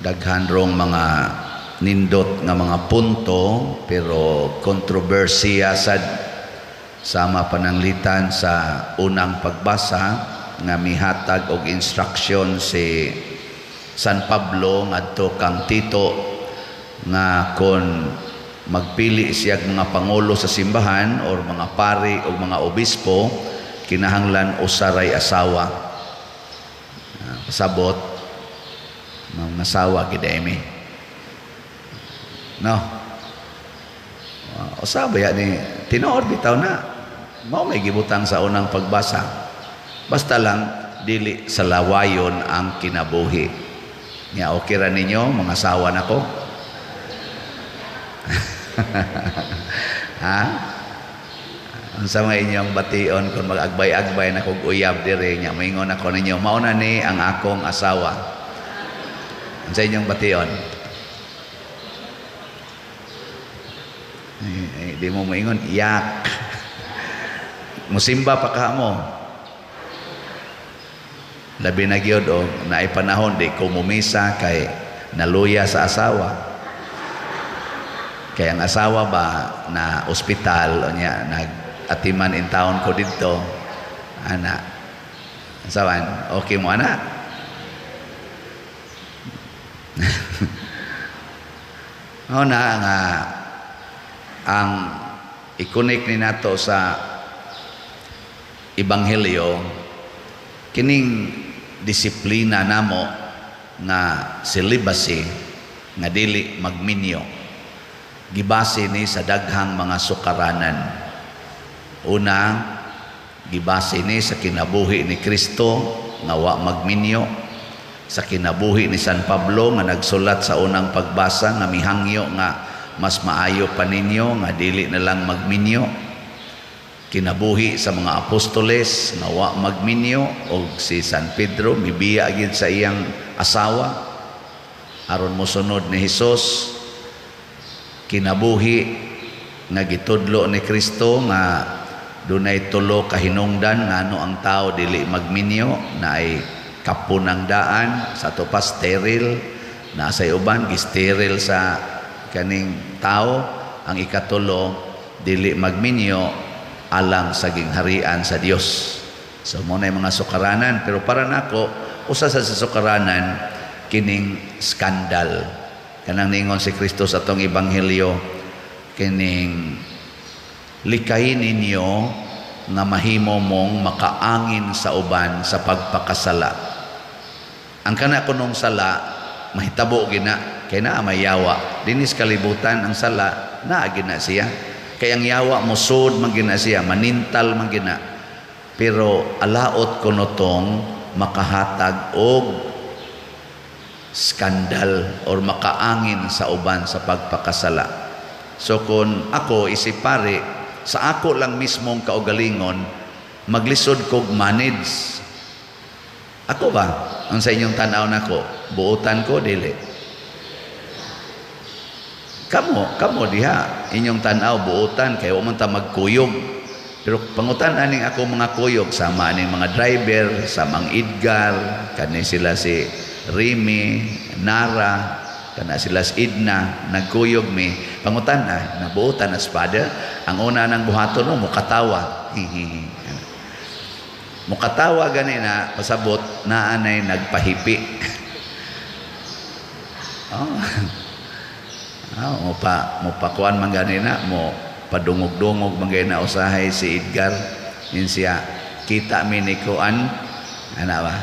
Daghan rong mga nindot nga mga punto, pero kontrobersiya sad, sama pananglitan sa unang pagbasa nga mihatag og instruction si San Pablo ngadto kang Tito nga kon magpili siya og mga pangulo sa simbahan or mga pari o mga obispo, kinahanglan usaray asawa. Pasabot mga asawa gid mi, no? Usa ba ya ni tinuod bitaw na mao may gibutang sa unang pagbasa, basta lang dili sa lawayon ang kinabuhi nya. Okay ra ninyo mga asawa nako, ha? Unsa may inyong bation kung mag-agbay-agbay na kog uyab diri nya moingon ako ninyo, "Mao na ni ang akong asawa"? Unsa inyong bation? Eh, di mo moingon iyak, musimba pa ka mo. Labi na gyud og naay panahon di ko mumisa kay naluya sa asawa, kay ang asawa ba na ospital o niya nag-atiman in town ko didto ana. Sawan, okay mo ana? Mao na nga ang i-connect ni nato sa ebanghelyo, kining disiplina namo nga celibacy, nga dili magminyo, gibase ni sa daghang mga sukaranan. Una, gibase ni sa kinabuhi ni Kristo nga wa magminyo, sa kinabuhi ni San Pablo nga nagsulat sa unang pagbasa nga mihangyo nga mas maayo pa ninyo nga dili na lang magminyo, kinabuhi sa mga apostoles nga wa magminyo, og si San Pedro mibiya gyud sa iyang asawa aron mosunod ni Hesus, kinabuhi nga gitudlo ni Kristo nga dunay tulo ka hinungdan ngano ang tao dili magminyo: naay kapunang daan, sa ato pa sterile, naa say uban gisteril sa kaning tao, ang ikatulo, dili magminyo alang sa gingharian sa Dios. So mo na yung mga sukaranan, pero para nako usa sa sukaranan kining skandal. Kanang ningon si Kristo sa atong ebanghelyo, kining likayin ninyo nga mahimo mong makaangin sa uban sa pagpakasala. Ang kana kunong sala mahitabo gina kay naa may yawa dinis kalibutan. Ang sala naa gina siya, kay ang yawa mosud man gina siya, manintal man gina, pero alaot kuno tong makahatag og skandal or makaangin sa uban sa pagpakasala. So kung ako isip pare, sa ako lang mismong kaugalingon, maglisod kog manage. Ako ba? Ang sa inyong tanaw nako, buotan ko dili? Kamo, kamo diha, inyong tanaw buotan kay wa man ta magkuyog. Pero pangutan aning ako mga kuyog, sama aning mga driver, sa Mang Edgar, kani sila si Rimi, Nara, kana sila si Idna, nagkuyog mi. Pangutan na, nabuotan as father, ang una nang buhaton no, mukatawa. Hihihi. Mukatawa gani na, pasabot, naanay nagpahipi. Oh. Oh, mo pakuan man gani na, mo padungog-dungog man gani na usahay si Edgar. Yun siya, kita mi ni kuan, ana ba?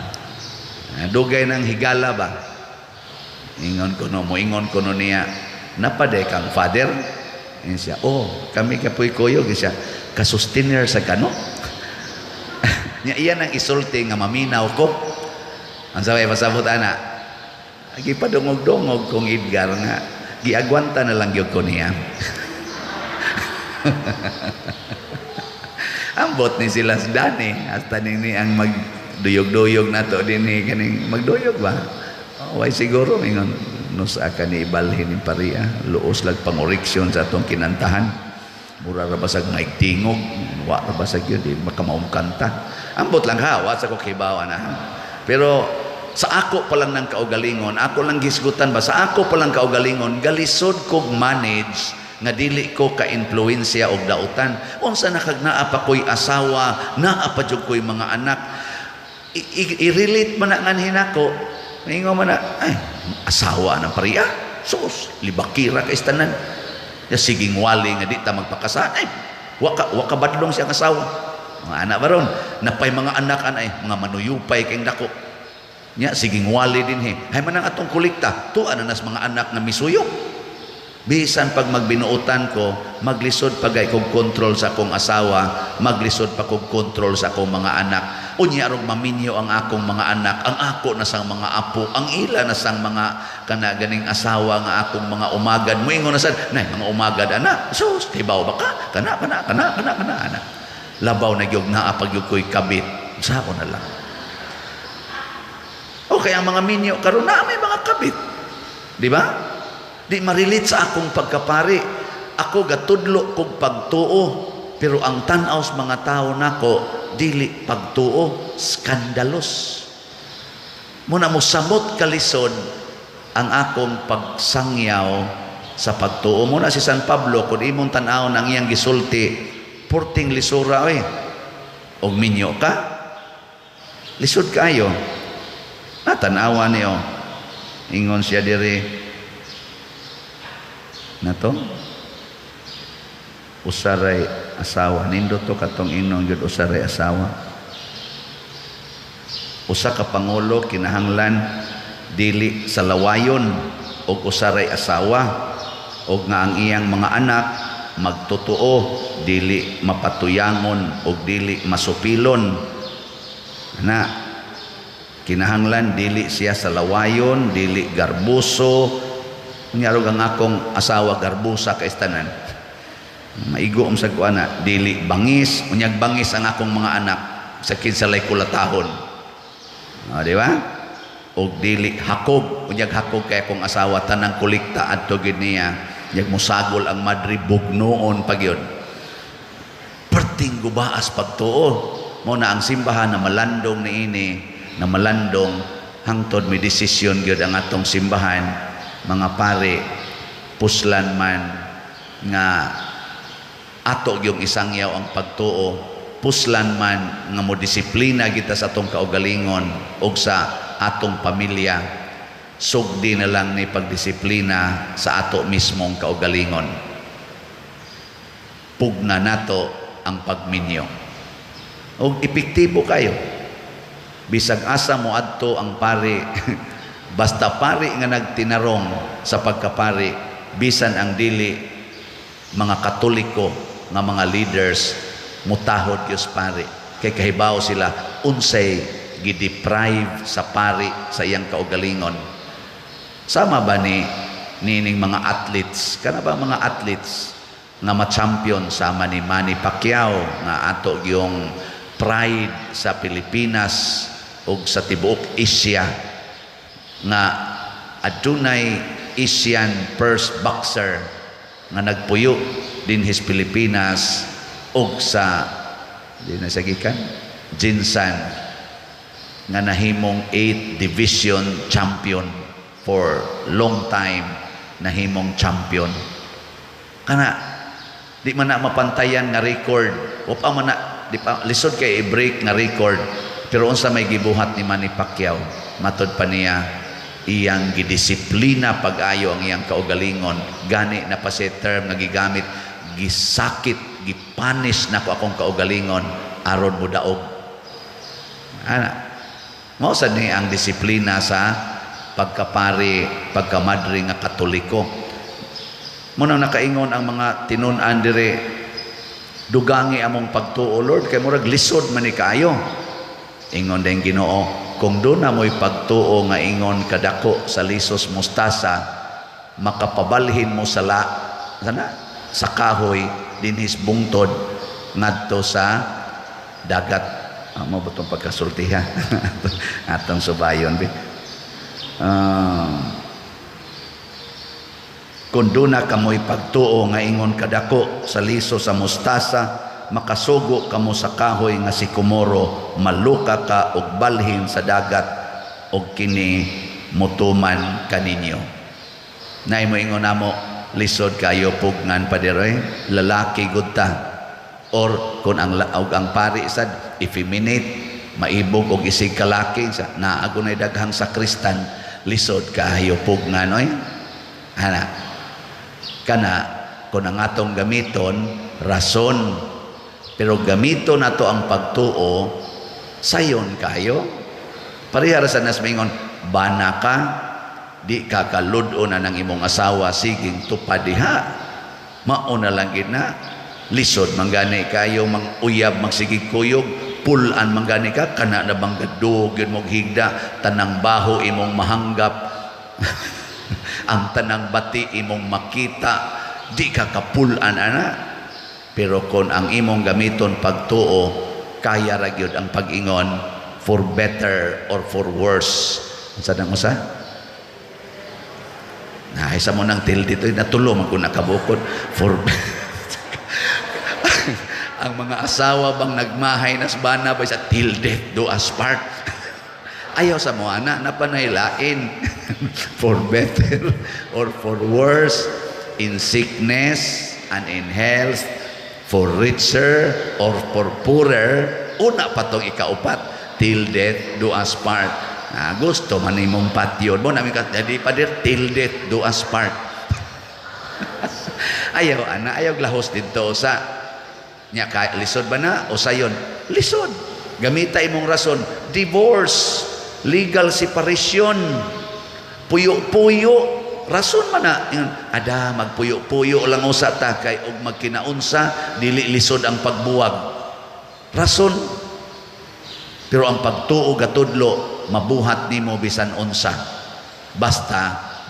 Dugay ng higala ba? Ingon ko no, moingon ko no niya, napaday kang father? Yun siya, oh, kami kapoy kuyog. Yun siya, kasustainer sa kano? Nya iyan ang isulti nga maminaw ko. Ang sabay pasabot ana, gipadungog-dungog kong Edgar nga giagwanta na lang gyud ko niya. Ambot ni sila si Dani, hasta ni ang magduyog-duyog nato dinhi, kaning magduyog ba? Oh, way siguro ingon nusa ka ni ibalhin ni pariya, luos lag pangoreksyon sa atong kinantahan. Mura ra basag maigtingog, wa ra basag yun, di makamaong kanta. Ambot lang ha, wa sa ko kibaw ana. Pero Sa ako pa lang ng kaugalingon, ako lang gisgutan ba, sa ako pa lang kaugalingon, galisod kog manage nga dili ko ka-influensya og dautan. Unsa na kag naa pa ko'y asawa, naa pa jud ko'y mga anak. I-relate man na nganhi nako. Ingon man na, "Ay, asawa ng pariya. Sus, libakira kay tanan. Ya siging wali nga di ta magpakasal. Ay, wa ka badlong siyang asawa." Mga anak baron, napay mga anak anay, mga manuyupay kay dako. Nya siging wali din he. Hay man ang atong kolekta, tuwa na nas mga anak nga misuyo. Bisan pag magbinuotan ko, maglisod pa gay kog kontrol sa akong asawa, maglisod pa kog kontrol sa akong mga anak. Unya arog maminyo ang akong mga anak, ang ako na sang mga apo, ang ila na sang mga kana ganing asawa nga akong mga umagad. Moingon na sad, "Nay, mga umagad ana. Sus, hibaw ba ka? Kana kana kana kana kana ana." Labaw na gyud naa pag gyud ko'y kabit. Sa ako na lang. O kaya ang mga minyo karon na may mga kabit. Di ba? Di ma-relate sa akong pagkapari. Ako gatudlo kog pagtuo, pero ang tan-aw sa mga tao nako dili pagtuo, skandalos. Muna mo samot kalisod ang akong pagsangyaw sa pagtuo. Muna si San Pablo, kung imong tan-aw ang iyang gisulti, purting lisura oy. Og minyo ka? Lisod kayo. Ah, tan-awa niyo. Ingon siya diri na to usaray asawa. Nindot to katong inong gyud usaray asawa. Usa ka pangulo kinahanglan dili sa lawayon og usaray asawa, og nga ang iyang mga anak magtotoo, dili mapatuyangon og dili masupilon. Na kinahanglan dili siya sa lawayon, dili garbuso. Unya ang akong asawa garbusa kay tanan. Maigo am sa kuana, dili bangis, unyag bangis ang akong mga anak sa kinsalay kulatahon. Ah, di ba? Og dili hakog, unyag hakog kay akong asawa, tanang kolekta adto gid niya. Unyag musagol ang madre, bugnoon pag yun. Perting gubaas pagtuo. Mo na ang simbahan na malandong niini, na malandong hangtod may desisyon gyud ang atong simbahan, mga pare, puslan man nga ato yung isangyaw ang pagtuo, puslan man nga mo disiplina kita sa atong kaugalingon og sa atong pamilya, sugdi na lang ni pagdisiplina sa ato mismong kaugalingon. Pugna nato ang pagminyo og epektibo kayo. Bisag asa mo adto ang pari, basta pari nga nagtinarong sa pagkapari, bisan ang dili mga Katoliko nga mga leaders, mutahod gyud pari kay kahibaw sila unsay gideprive sa pari sa iyang kaugalingon. Sama ba ni nining mga athletes, kana ba mga athletes nga ma-champion sama ni Manny Pacquiao nga ato yung pride sa Pilipinas ug sa tibuok Asia, nga adunay Asian first boxer nga nagpuyo dinhis Pilipinas ug sa di na sa gikan GenSan nga nahimong 8 division champion for long time, nahimong champion? Kana di man na mapantayan nga record o pa man na di pa lisod kay i-break nga record. Pero unsa may gibuhat ni Manny Pacquiao? Matod pa niya, iyang gidisiplina pag-ayo ang iyang kaugalingon. Gani na pa si term nga gigamit, "Gisakit, gipunish nako akong kaugalingon aron mo daog." Ana mao sad ni ang disiplina sa pagkapari, pagkamadre nga Katoliko. Mo nang nakaingon ang mga tinun-an dire, "Dugangi among pagtuo, Lord, kay murag lisod man ni kaayo." Ingon din Ginoo, "Kung doon na mo'y pagtuo nga ingon kadako sa lisos mustasa, makapabalhin mo sa la sana sa kahoy dinhis bungtod ngadto sa dagat." Ah, mo ba itong pagkasultiha atong subayon bi? Ah, "Kung doon na kamoy pagtuo nga ingon kadako sa liso sa mustasa, makasugo kamo sa kahoy nga sikomoro, maluka ka og balhin sa dagat." og kini mutuman kaninyo. Nay mo ingon namo, lisod kayo pugnan, pader oy, lalaki gud ta, or kung ang og ang pari sad effeminate, maibog og isig kalaki sa naa gunay daghang sakristan, lisod kaayo pugnan oy, ana. Kana kung ang atong gamiton rason, pero gamiton nato ang pagtuo, sayon kayo. Pareha ra sa nas mingon bana ka, di ka kalud-on na ng imong asawa, siging tupad diha, mao na lang gid na. Lisod man gani kayo mang uyab, magsigig kuyog, pulan man gani ka, kana na bang gadug gyud mog higda, tanang baho imong mahanggap, ang tanang bati imong makita, di ka kapulan ana. Pero kon ang imong gamiton pagtuo, kaya ra gyud ang pag-ingon for better or for worse. Unsa nang usa na isa mo nang til dito natulo man kun nakabukod for ang mga asawa bang nagmahay nas bana ba sa till death do us part. Ayaw sa mo ana na panaylain. For better or for worse, in sickness and in health, for richer or for poorer. Una pa tong ikaupat, till death do us part. Na gusto man imong patyon mo namin ka di pader, till death do us part. Ayaw ana, ayaw lahos didto sa nya ka, lisod ba na o sayon? Lisod. Gamita imong rason. Divorce, legal separation, puyo-puyo, rason man na. Ingon, ada magpuyo-puyo lang usa ta kay og magkinaunsa dili lisod ang pagbuwag. Rason. Pero ang pagtuo gatudlo mabuhat nimo bisan unsa. Basta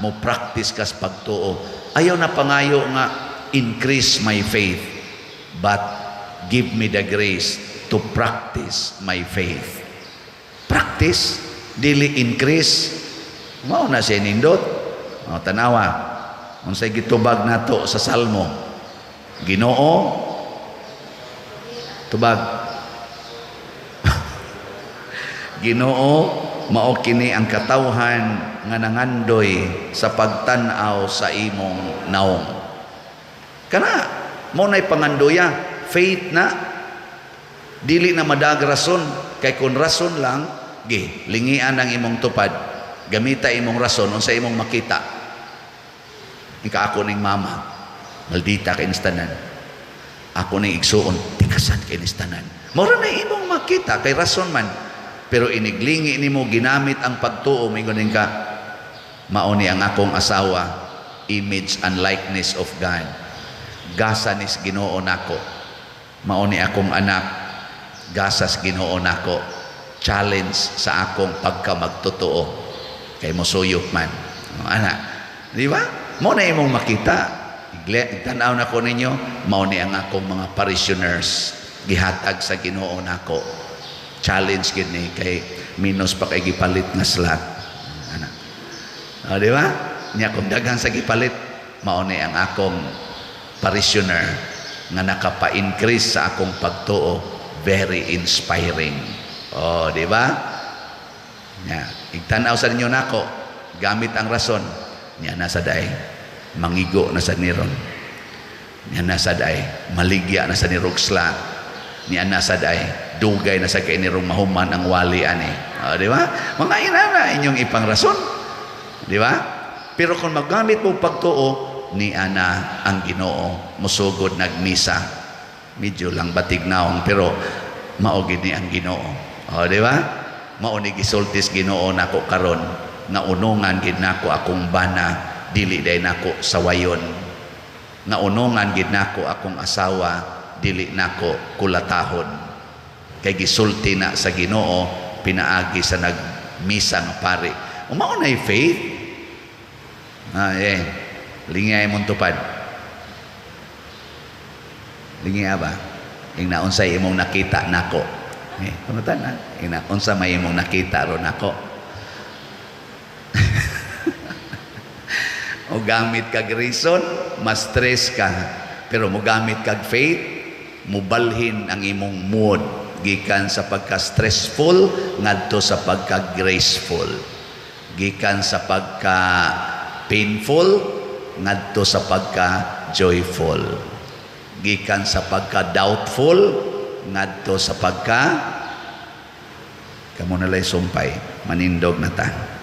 mo practice kas pagtuo. Ayaw na pangayo nga increase my faith, but give me the grace to practice my faith. Practice, dili increase. Mao na siya nindot. O, tanawa. Unsay gitubag nato sa Salmo? Ginoo, tubag. Ginoo, mao kini ang katawhan nga nangandoy sa pagtan-aw sa imong naong. Kana mo na'y pangandoya, faith na, dili na madag rason, kay kun rason lang gi lingian ang imong tupad. Gamita imong rason, unsa imong makita? Ika ako ning mama, maldita kay instanan. Ako ning igsuon, tikasan kay instanan. Mao na imong makita kay rason man. Pero iniglingi nimo ginamit ang pagtuo, mingon ka, mao ni ang akong asawa, image and likeness of God. Gasa nis Ginoo nako. Mao ni akong anak, gasas Ginoo nako. Challenge sa akong pagkamagtotoo. Kay mosuyop man. O, ana, di ba? Mao na imong makita. Tanaw na ko ninyo, mao ni ang akong mga parishioners gihatag sa Ginoo nako. Challenge gid ni kay minus pa kay gipalit nga slot. Ana. O, di ba? Nya kung daghan sa gipalit, mao ni ang akong parishioner nga nakapa-increase sa akong pagtuo, very inspiring. O, di ba? Nya, igtan-aw sa ninyo nako, gamit ang rason, nya nasa day, mangigo na sa niron. Nya nasa day, maligya na sa nirog slot. Nya nasa day, dugay na sa kay nirong mahuman ang wali ani. O, di ba? Mga inana inyong ipang rason. Di ba? Pero kung maggamit mo pagtuo, ni ana ang Ginoo musugod nagmisa. Medyo lang batig naong pero mao gid ni ang Ginoo. O, di ba? Mao ni gisultis Ginoo nako karon nga unungan gid nako akong bana, dili day nako sawayon. Nga unungan gid nako akong asawa, dili nako kulatahon. Kay gisulti na sa Ginoo pinaagi sa nagmisa nga pari. Mao nay faith. Lingay mong tupad. Lingay ba? Ingna unsay imong nakita nako. Pangutan na. Ingna unsa may imong nakita ron nako. O gamit kag reason, mas stress ka. Pero mogamit kag faith, mubalhin ang imong mood. Gikan sa pagka-stressful ngadto sa pagka-graceful. Gikan sa pagka-painful ngadto sa pagka-joyful. Gikan sa pagka-doubtful ngadto sa pagka, kamo na lay sumpay, manindog na ta.